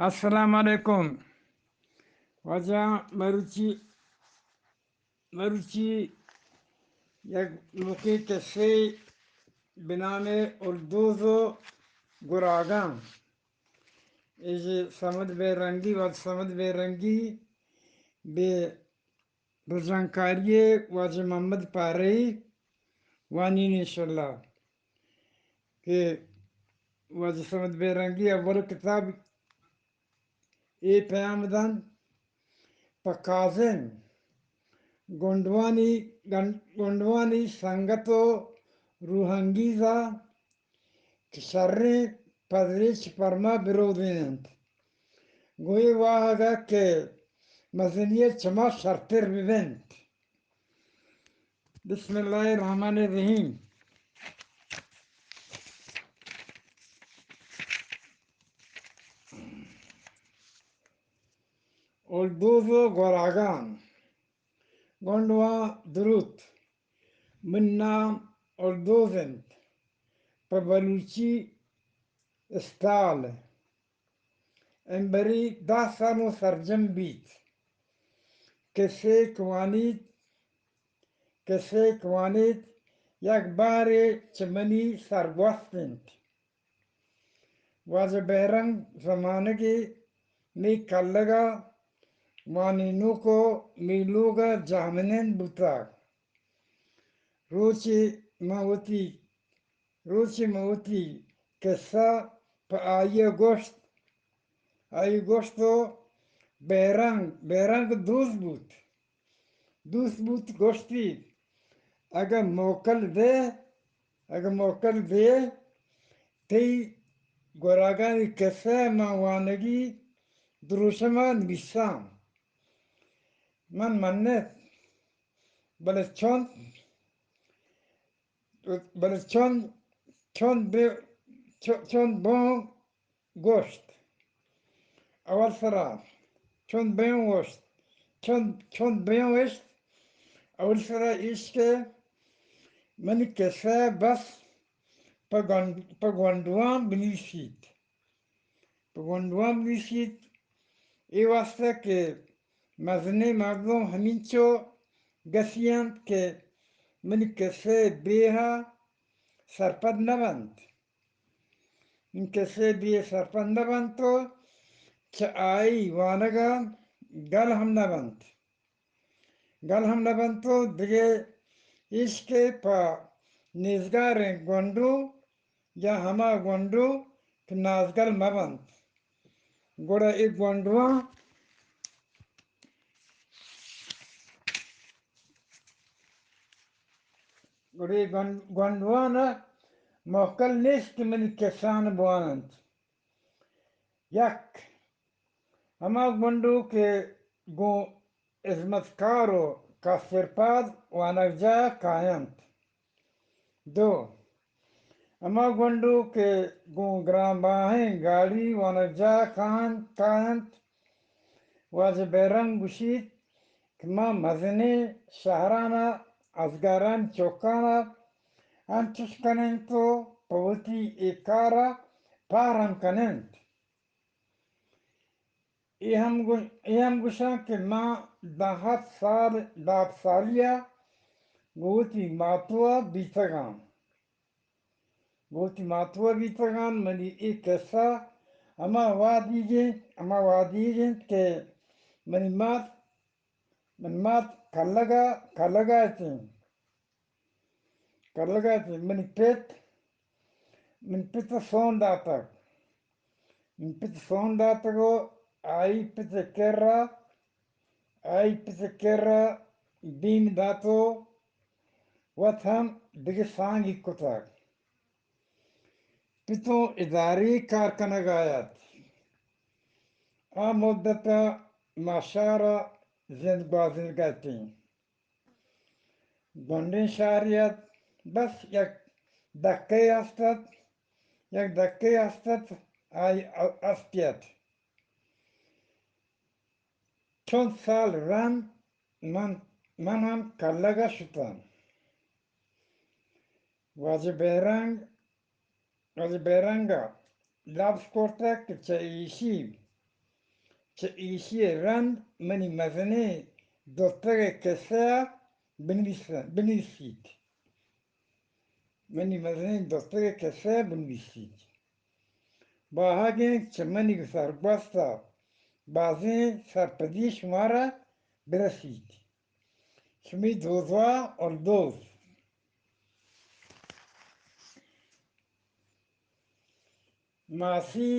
السلام علیکم۔ واجہ، مروچی، مروچی یک نوکیں کسے بہ نام الدوز و گراگاں۔ اے جی صمد بیرنگی، واجہ صمد بیرنگی بہ رجانکاری واجہ محمد پارئی وانین انشاءاللہ کہ واجہ صمد بیرنگی اول کتاب اے پیام دنت پہ کاظم گونڈوانی، گن-، گونڈوانی سنگت و روحانگیزا کہ شریں پدریچ پرما برودیننت۔ گوں اے واہگا کہ مزنی چما شرتر ببنت۔ بسم اللہ الرحمن الرحیم۔ الدوز و گوراگان۔ گونڈواں دروت۔ من نام الدوز انت۔ پہ بلوچی استال۔ امبری دہ سال و سرجم بیت۔ کسے کہ وانیت، کسے کہ وانیت، یک بارے چہ منی سرگوست انت۔ واجہ بہرنگ زمانگے مئے کلگا وانینوک و مئے لوگا جہمنند بوتگ۔ روچے من وتی، روچے من وتی کسہ پہ آئی ء گوشت، آئی گوشت و بہرنگ، بہرنگ دوست بوت۔ دوست بوت گوشتی، اگہ موکل دے، اگہ موکل دے، تئی گوراگانی کسہ من وانگی دروشم ء نویساں۔ من منت، بلے چون، بلے چون، چون بے-، چو-، چون بوں گوشت۔ اول سرا چون بیوں گوشت، چون، چون بیوں اشت۔ اول سرا ایش کہ منی کسہ بس پہ گون-، پہ گونڈواں بنویسیت۔ پہ گونڈواں بنویسیت، اے واسطہ کہ مزنیں مردم ہمینچو گسی انت کہ منی کسہ ء بیہ ء سرپد نہ بنت۔ من کسہ ء بیہ ء سرپد نہ بنت و چہ آئی وانگ ء گل ہم نہ بنت۔ گل ہم نہ بنت و دگہ ایش کہ پہ نیزگاریں گونڈو یا ہما گونڈو کہ نازگل مہ بنت، گڑا اے گونڈواں، گڑا اے گون-، گونڈوان ء موکل نیست کہ منی کسان بواننت۔ یک، ہما گونڈو کہ گوں ہزمتکار و کاسترپاد وانگجاہ کاینت۔ دو، ہما گونڈو کہ گوں گرانباہیں گاڑی وانگجاہ کاینت، کاینت، واجہ بیرنگ گوشیت کہ ما مزنیں شہران ء ازگارانی چکان ء انچش کننت و پہ وتی اے کار ء پہر ہم کننت۔ اے ہم گوش-، اے ہم گوشاں کہ ما دہ ہپت سال، دہ ہپت سالی ء گوں وتی ماتو ء بیتگاں۔ گوں وتی ماتو ء بیتگاں۔ منی اے کسہ ہما وہدیگ انت، ہما وہدیگ انت کہ منی مات، منی مات کلگ ء، کلگ ء اتیں۔ کلگ ء اتیں۔ منی پت، منی پت ء سون داتگ۔ منی پت ء سون داتگ و آئی پت ء کرا، آئی پت ء کرا بیم دات و وت ہم دگہ سانگی کتگ۔ پتوں اداری کار کنگ ء ات۔ آ مدت ء ما شہر ء زند گوازینگ ء اتیں۔ گونڈیں شہرے ات، بس یک دکے است ات، یک دکے است ات، آئی ا-، استی ات۔ چند سال رند من، من ہم کلگ ء شتاں۔ واجہ بیرنگ، واجہ بیرنگ ء لبز کرتگ کہ چہ ایشی چہ ایشی ءَ رند منی مزنیں دوتک ءِ کسہ ءَ بنویس-، بنویسیت۔ منی مزنیں دوتک ءِ کسہ ءَ بنویسیت۔ واہگ اِنت چہ منی سرگوست ءَ بازیں سرپدی شمارا برسیت۔ شمئے دوزواہ الدوز۔ ماسی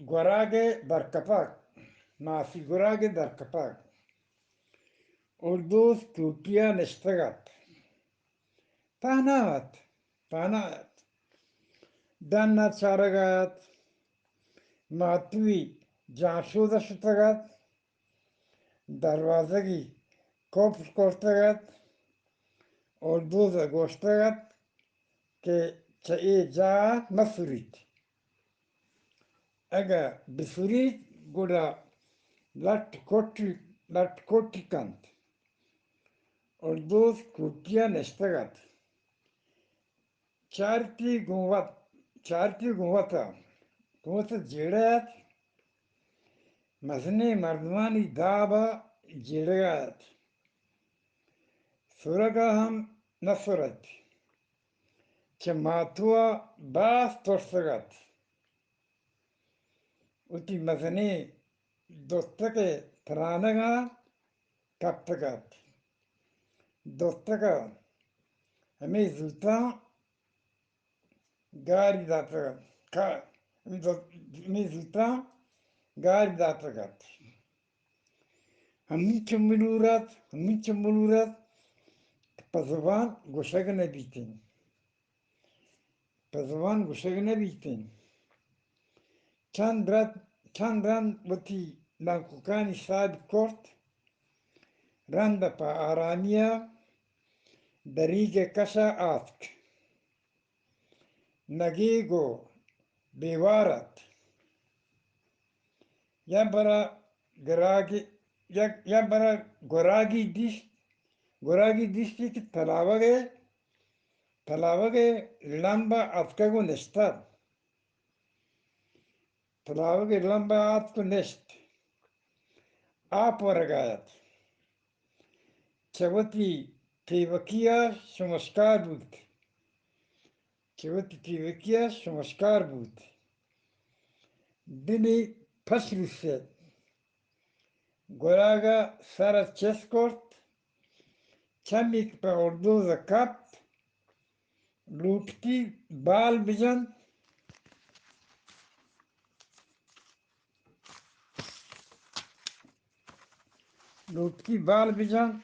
گوراگ ءِ درکپگ۔ ماسی گوراگ ءِ درکپگ۔ الدوز کوٹی ءَ نشتگ اَت۔ تہنا اَت۔ تہنا اَت۔ ڈن ءَ چارگ ءَ اَت۔ ماتوئی جانشود ءَ شتگ اَت۔ دروازگی کپت کرتگ اَت۔ الدوز ءَ گوشتگ اَت کہ چہ اے جاہ ءَ مہ سریت۔ اگاں بسریت، گڑا لٹ کٹی، لٹ کٹی کنت۔ الدوز کوٹی ءَ نشتگ اَت۔ چارتی گوں وت، چارتی گوں وت ءَ، گوں وت ءَ جیڑہ اَت۔ مزنیں مردمانی داب ءَ جیڑگ ءَ اَت۔ سرگ ءَ ہم نہ سرت۔ چہ ماتو ءَ باز ترسگ اَت۔ وتی مزنیں دوتک ءِ ترانگ ءَ کپتگ اَت۔ دوتک ءَ ہمے زوتاں گاری داتگ اَت۔ کا-، ہمے دو-، ہمے زوتاں گاری داتگ اَت۔ ہمینچو ملور اَت، ہمینچو ملور اَت کہ پہ زبان گوشگ نہ بیتیں۔ پہ زبان گوشگ نہ بیتیں۔ چند رند، چند رند وتی لنککانی ساہگ کرت، رند ءَ پہ آرامی ءَ دریگ ءِ کش ءَ آتک۔ نگیگ ءُ بیوار اَت۔ یک برا گراگی، یک، یک برا گراگی دیست، گراگی دیستی کہ تلاوگ ءِ، تلاوگ ءِ لمب ءَ اتکگ ءُ نشتگ۔ تلاوگ ءِ لمب ءَ آتک ءُ نشت۔ آپ ورگ ءَ اَت۔ چہ وتی تیوکی ءَ شمشکار بوت۔ چہ وتی تیوکی ءَ شمشکار بوت۔ دلی پش رست۔ گراگ ءَ سر ءَ چست کرت۔ چمی کہ پہ الدوز ءَ کپت، لوٹتی بال بجنت، لوٹتی بال بجنت،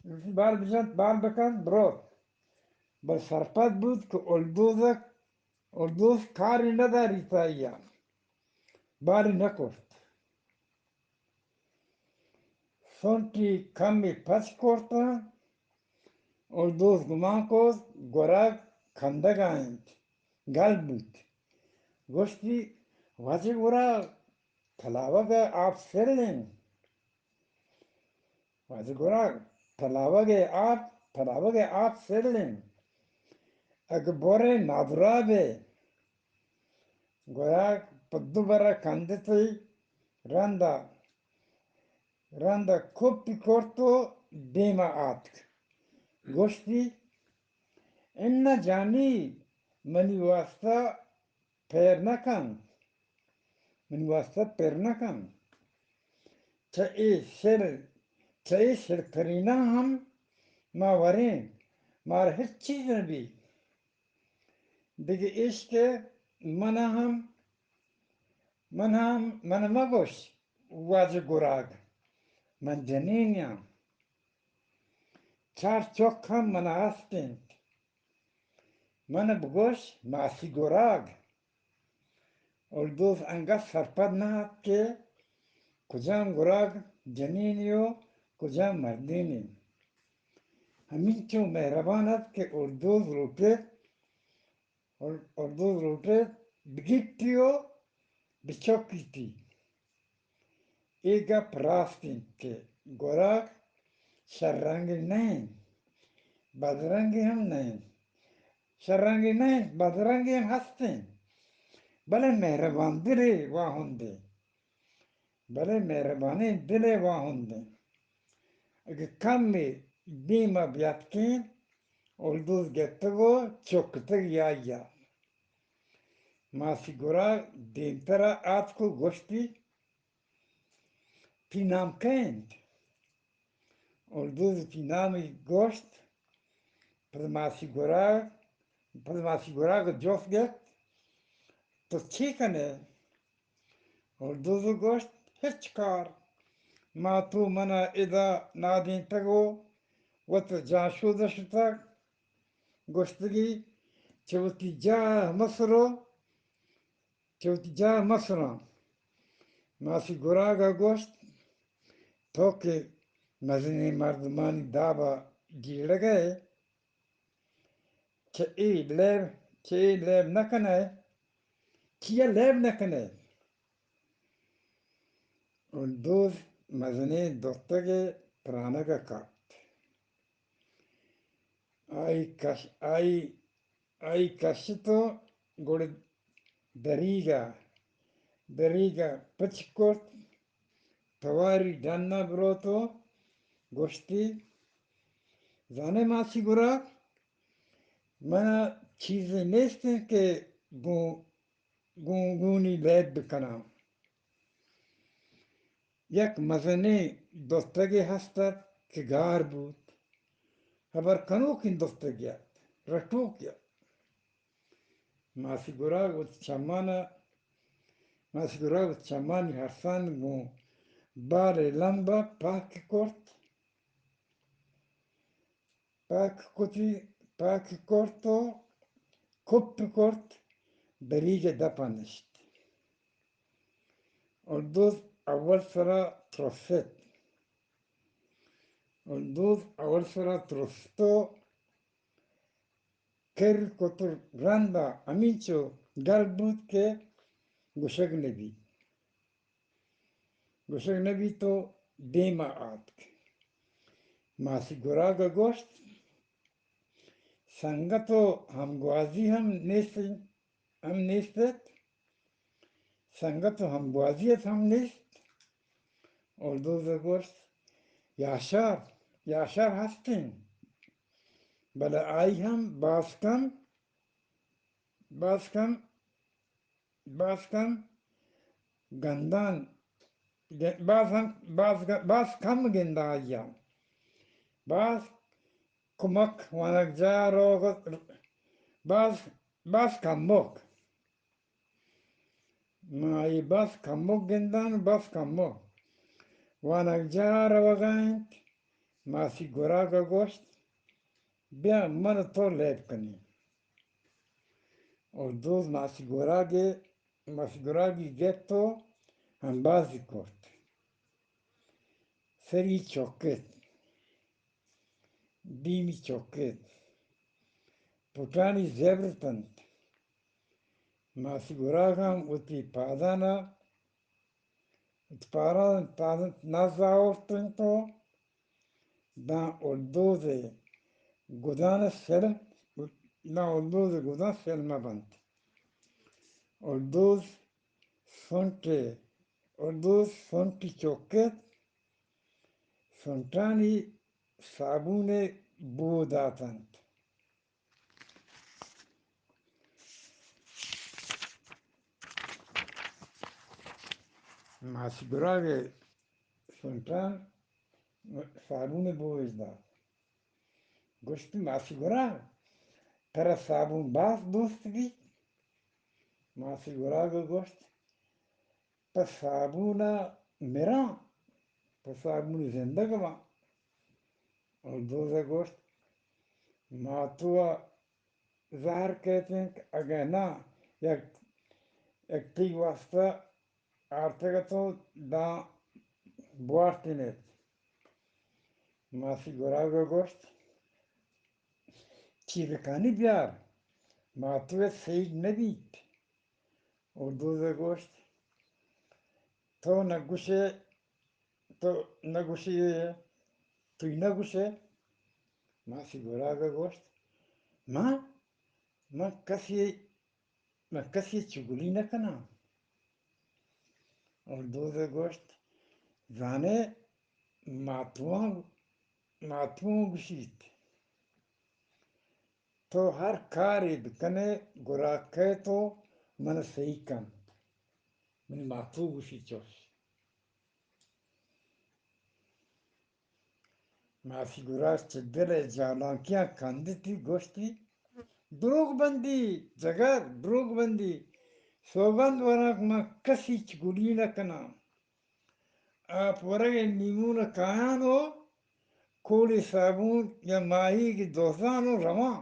لوٹتی بال بجنت، بال بکنت، بروت۔ بل سرپد بوت کہ الدوز ءَ، الدوز کاری نہ داریت آئی ءَ، بال نہ کرت۔ سنٹی کمے پچ کرت اَنت۔ الدوز گمان کرت گراگ کندگ ءَ اِنت، گل بوت۔ گوشتی، واجہ گراگ، تلاوگ ءِ آپ سل اِنت۔ واجہ گراگ، تلاوگ ءِ آپ، تلاوگ ءِ آپ سل اِنت۔ اگہ برئے نادراہ بئے۔ گراگ پہ دو بر ءَ کندت ءُ رند ءَ، رند ءَ کپی کرت ءُ دیم ءَ آتک۔ گوشتی، اناں جانی، منی واستا پیر نہ کن، منی واستا پیر نہ کن۔ چہ اے شر، چہ اے شرتریناں ہم ما وریں، مارا ہچ چیز نہ بی۔ دگہ ایش کہ من ہم، من ہم، من مگوش واجہ گراگ، من جنین آں۔ چار چک ہم من ءَ ہست اَنت۔ من ءَ بگوش ماسی گراگ۔ الدوز انگت سرپد نہ اَت کہ کجام گراگ جنینے ءُ کجام مردینے۔ ہمینچو مہربان اَت کہ الدوز لوٹیت، ال-، الدوز لوٹیت بگیپتی ءُ بچکیتی۔ اے گپ راست اِنت کہ گراگ شررنگے نہ اِنت، بدرنگے ہم نہ اِنت۔ شررنگے نہ اِنت، بدرنگے ہم ہست اِنت، بلے مہربان دلے واہندے۔ بلے مہربانیں دل ءِ واہند انت۔ اگہ کمے دیم ءَ بیاتکیں، الدوز گپتگ ءُ چکتگ آئی ءَ۔ ماسی گراگ دیمتر ءَ آتک ءُ گوشتی، تئی نام کئے انت؟ الدوز ءَ وتی نام ءَ گوشت۔ پدا ماسی گراگ، پدا ماسی گراگ ءَ جست گپت، تو چے کن ئے؟ الدوز ءَ گوشت، ہچ کار۔ مات ءُ من ءَ ادا نادینتگ ءُ وت جانشود ءَ شتگ۔ گوشتگی، چہ وتی جاہ ءَ مسرو، چہ وتی جاہ ءَ مسراں۔ ماسی گراگ ءَ گوشت، تو کہ مزنیں مردمانی داب ءَ جیڑگ ءَ ئے، چہ اے لیب، چہ اے لیب نہ کن ئے؟ چیا لیب نہ کن ئے؟ الدوز مزنیں دتگے ترانگ ءَ کپت۔ آئی کش، آئی، آئی کشت ءُ گڑا دریگ ءَ، دریگ ءَ پچ کرت، تواری ڈن ءَ بروت ءُ گوشتی، زانے ماسی گراگ، من ءَ چیزے نیست انت کہ گوں، گوں، گونی لیب بکناں۔ یک مزنیں دتگے ہست ات کہ گار بوت۔ ہبر کنوکیں دتگے ات، رٹوکے ات۔ ماسی گراگ وتی چماں، ماسی گراگ وتی چمانی ہرسان گوں بال ءِ لمب ءَ پہک کرت۔ پہک کتی، پہک کرت ءُ کپ کرت، دریگ ءِ دپ ءَ نشت۔ الدوز اول سرا ترست۔ الدوز اول سرا ترست ءُ کر کت ءُ رند ءَ ہمینچو گل بوت کہ گوشگ نہ بیت۔ گوشگ نہ بیت ءُ دیم ءَ آتک۔ ماسی گراگ ءَ گوشت، سنگت ءُ ہمگوازی ہم نیست، ہم نیست ات۔ سنگت ءُ ہمگوازی ات ہم نیست۔ الدوز ءَ گوشت، یاشار، یاشار ہست انت، بلے آئی ہم باز کم، باز کم باز کم گندان، گ-، باز ہم، باز گ-، باز کم گندان آئی ءَ۔ باز کمک وانگجاہ ءَ روگ ءَ، باز، باز کمک۔ ما آئی ءَ باز کمک گندان، باز کمک۔ وانگجاہ ءَ روگ ءَ انت۔ ماسی گراگ ءَ گوشت، بیا من ءُ تو لیب کنیں۔ الدوز ماسی گراگ ءَ، ماسی گراگی گپت ءُ امبازی کرت۔ سری چکت، دیمی چکت، پٹانی زبر اتنت۔ ماسی گراگ ہم وتی پادان ءَ وتی پادان، پادان نز آورت انت ءُ داں الدوز ءِ گدان ءَ سل، داں الدوز ءِ گدان سل مہ بنت۔ الدوز سنٹ ءَ، الدوز سنٹی چکت، سنٹانی صابون ءِ بو داتنت۔ ماسی گراگ ءَ سنٹاں صابون ءِ بو اش دات۔ گوشت، ماسی گراگ، ترا صابون باز دوست بیت؟ ماسی گراگ ءَ گوشت، پہ صابون ءَ مراں، پہ صابون ءَ زندگ باں۔ الدوز ءَ گوشت، ماتو ءَ زہر کیت انت، اگاں ناں، یک، یک تئی واسطہ آرتگ ات ءُ داں بوارتین ات۔ ماسی گراگ ءَ گوشت، چیزکانی بیار، ماتو ءَ سیگ نہ بیت۔ الدوز ءَ گوشت، تو نہ گوشے، تو نہ گوشے، تو نہ گوشے؟ ماسی گراگ ءَ گوشت، من، من کسی، من کسی چگلی نہ کناں۔ اور دوزہ گوشت، زانے، ماتواں، ماتواں گوشیت، تو ہر کارے بکنے، گراگ کئیت و من سہی کنت۔ منی ماتو گوشی چوش۔ ماسی گراگ چہ دل ء جالانکیاں کندتی، گوشتی، دروگ بندی جگر، دروگ بندی، سوگند وراں کہ من کسی چ گلی نہ کناں۔ آپ ورگ ء نیمون ء کایاں و کولے صابون یا ماہیگ دزاں و رواں۔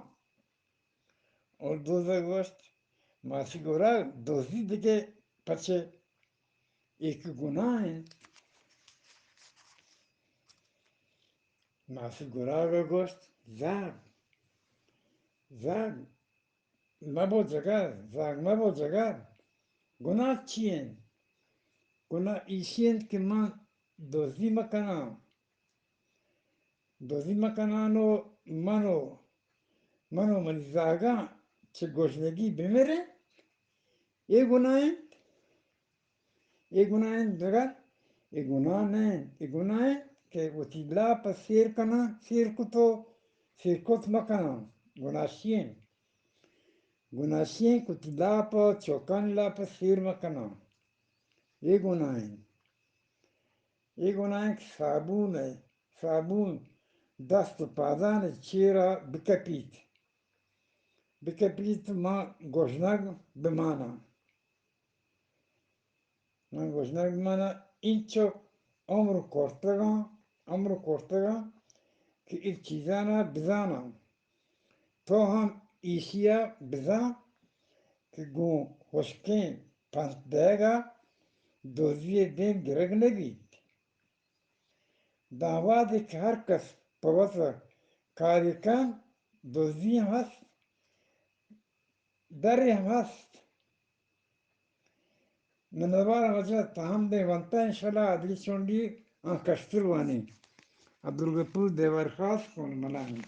اور دوزہ گوشت، ماسی گراگ، دزی دگہ پچے، اے کہ گناہ انت۔ ماسی گراگ ء گوشت، زاگ، زاگ مبو جگر، زاگ مبو جگر، گناہ چی انت؟ گناہ ایشی انت کہ من دزی مکناں، دزی مکنان و من و، من و منی زاگاں چہ گژنگی بمریں، اے گناہ انت؟ اے گناہ انت دگر؟ اے گناہ نہ انت۔ اے گناہ انت کہ وتی لاپ ء سیر کناں، سیر کت و سیر کت مکناں۔ گناہ شی انت۔ گناہ شی انت کہ وتی لاپ ء، چوکانی لاپ ء سیر مکناں۔ اے گناہ انت۔ اے گناہ انت کہ صابون ء، صابون دست و پادانی چیرا بکپیت، بکپیت، من گژنگ بماناں۔ من گژنگ بماناں، اینچو عمر کرتگاں، عمر کرتگاں کہ اے چیزانا بزاناں۔ تو ہم ایشیا بزان کہ گوں ہشکیں پنت دئیگا دزی ء دیم گرگ نہ بیت۔ داں وہدے کہ ہر کس پہ وت ء کارے کنت، دزی ہم ہست، درے ہم ہست۔ منتوار واجہ، تاں ہم دے ونتا انشاءاللہ عدلی چونڈی آں کشتر وانی۔ عبدالغفور دیوار خاص کن ملانی۔